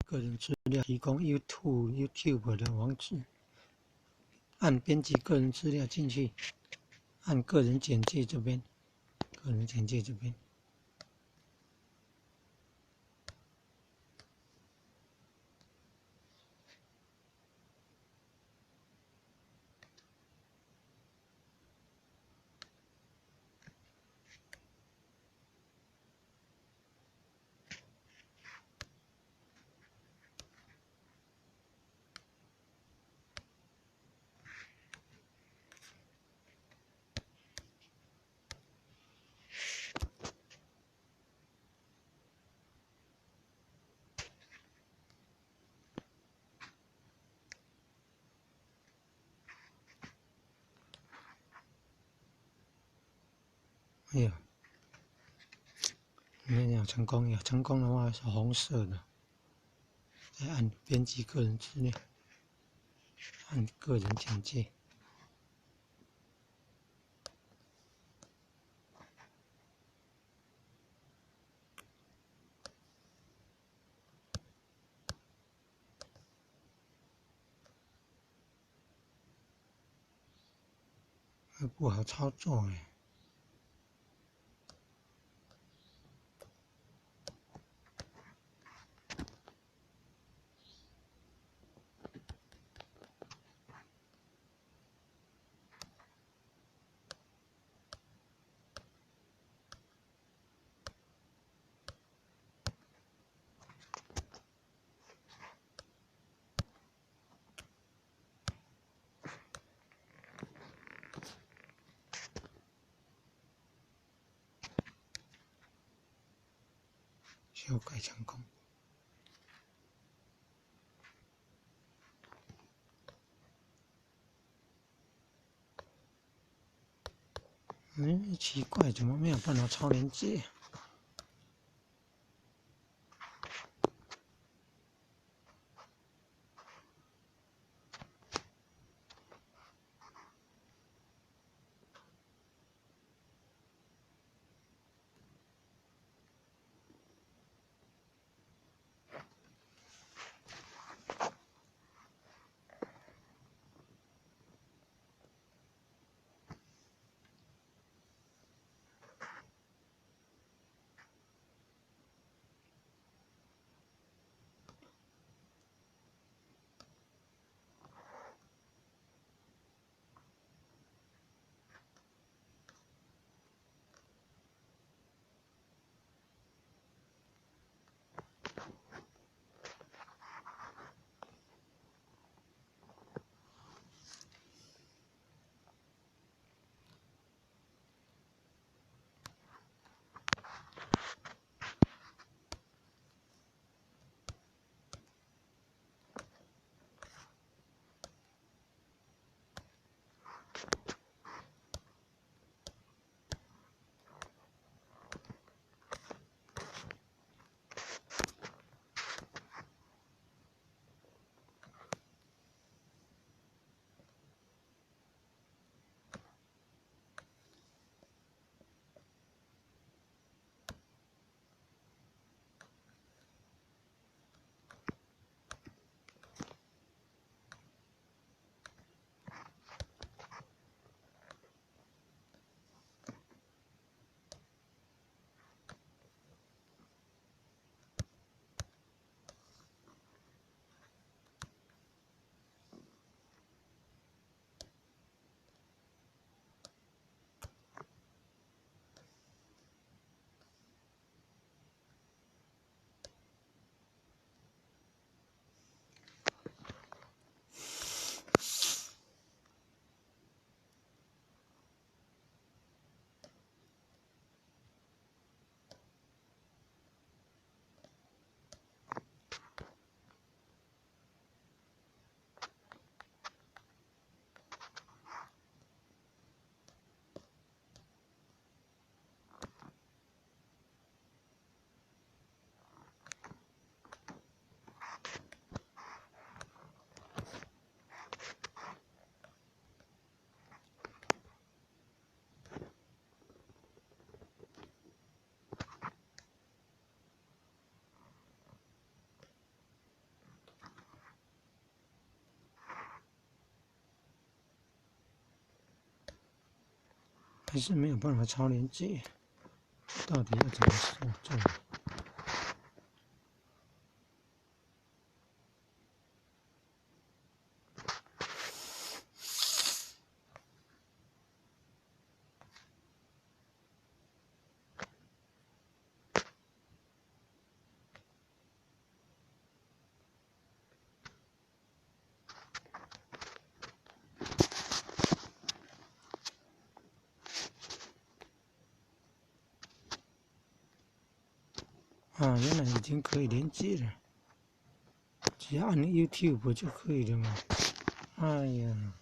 個人資料提供 YouTube 的網址，按編輯個人資料進去，按個人簡介這邊，個人簡介這邊。哎呀，沒有成功呀！成功的話是紅色的。再按編輯個人資料，按個人簡介。不好操作哎。修改成功。嗯，奇怪，怎麼沒有辦法超連結？還是沒有辦法超連結，到底要怎麼做？做？啊，原來已經可以連接了，只要按 YouTube 就可以了嘛。哎呀！